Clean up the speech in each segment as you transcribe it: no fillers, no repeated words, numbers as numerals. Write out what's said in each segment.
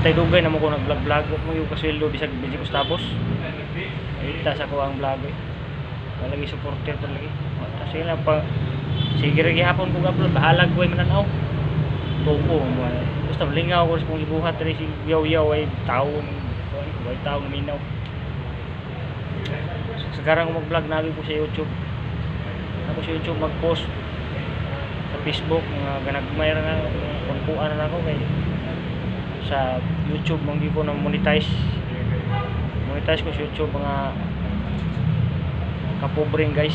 Tay dugay na mo ko nag-vlog vlog, wa mo yung kasweldo bisag bisag tapos. Ita sa ko ang vlog eh. Wala lagi supporter to lagi. Wala sila pa, sige ra gihapon ko upload, bahalag ko ay mananaw. Tuko mo ay. Basta lingaw ko sa kong gibuhat diri si yaw-yaw ay taon, way taong minaw. Sekarang ko mag-vlog, nagi ko sa YouTube. Ako sa YouTube mag-post sa Facebook, mga ganagmay ra na pangkuan na ako kay sa YouTube man gyud ko na monetize. Monetize ko sa YouTube, mga kapobreng guys.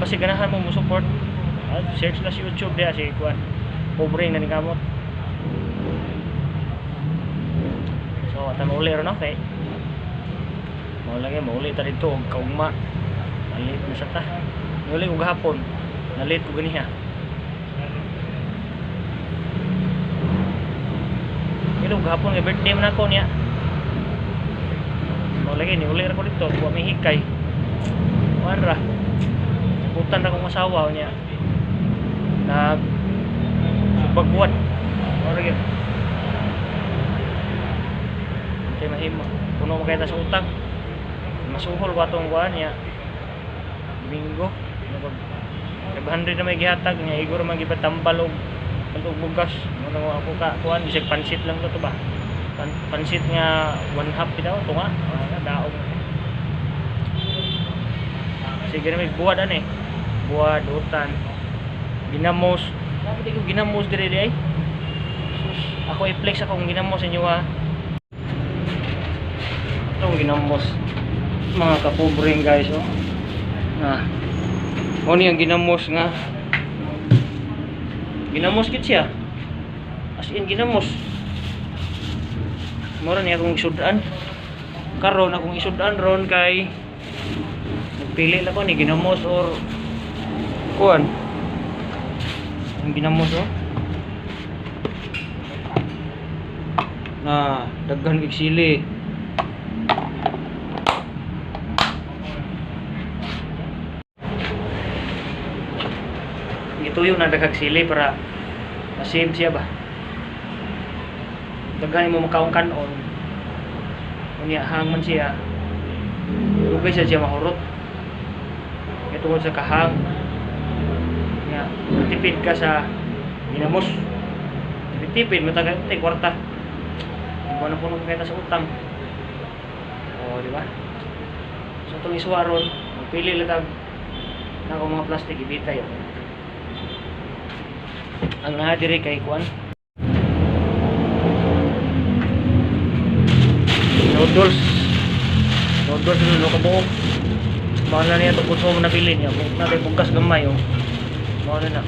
Kasi ganahan mo mo support, ah, search na sa YouTube diha si kuan pobreng na kamot. So atan uli ra no kay mao lagi mauli ta dito og kaugma. Nalit na sa ta. Uli og hapon. Nalit ko ganiha. Ilo og hapon kay birthday man ako niya. Mao lagi ni uli ra ko dito, wa may hikay. Kuan ra. Nabutan ra kong asawa niya. Nag subagwan. Mao ra gyud. Kay mahimo. Puno mo kay ta sa utang. Masuhol ko atong kuan niya. Domingo. Ano 500 na may gihatag niya, igor man gipatambal og og bugas. Mo na ako ka kuan bisag pansit lang to ba. Pansit nga one half bitaw tunga. Ah, daog. Sige na may buwad ani. Buwad utan. Ginamos. Dapat ko ginamos dire di ay. Sus, ako i-flex akong ginamos inyo ha. Itong ginamos mga kapobreng guys oh. Ah. Mo ni ang ginamos nga. Ginamos gid siya. As in ginamos. Mura niya akong isudan. Karon akong isudan ron kay nagpili lang ko ni ginamos or kuan. Ang ginamos oh. Na daghan kig sili. Gituyo na daghang sili para ma-save siya ba. Daghan mo makaong kanon. Unya hang man siya. Dugay siya siya mahurot. Kaya tungod sa kahang nga tipid ka sa ginamos. Tipid-tipid matagal tay kwarta. Di na puno kaya sa utang. O, di ba? So itong isuwa ron, magpili lang tag na ako mga plastic ibitay. Oh. Ang naa diri kay kuan. Noodles. Noodles no kabuok. Mao na niya tungkol sa nabili niya. Kung natin bugas gamay oh. Mao na na.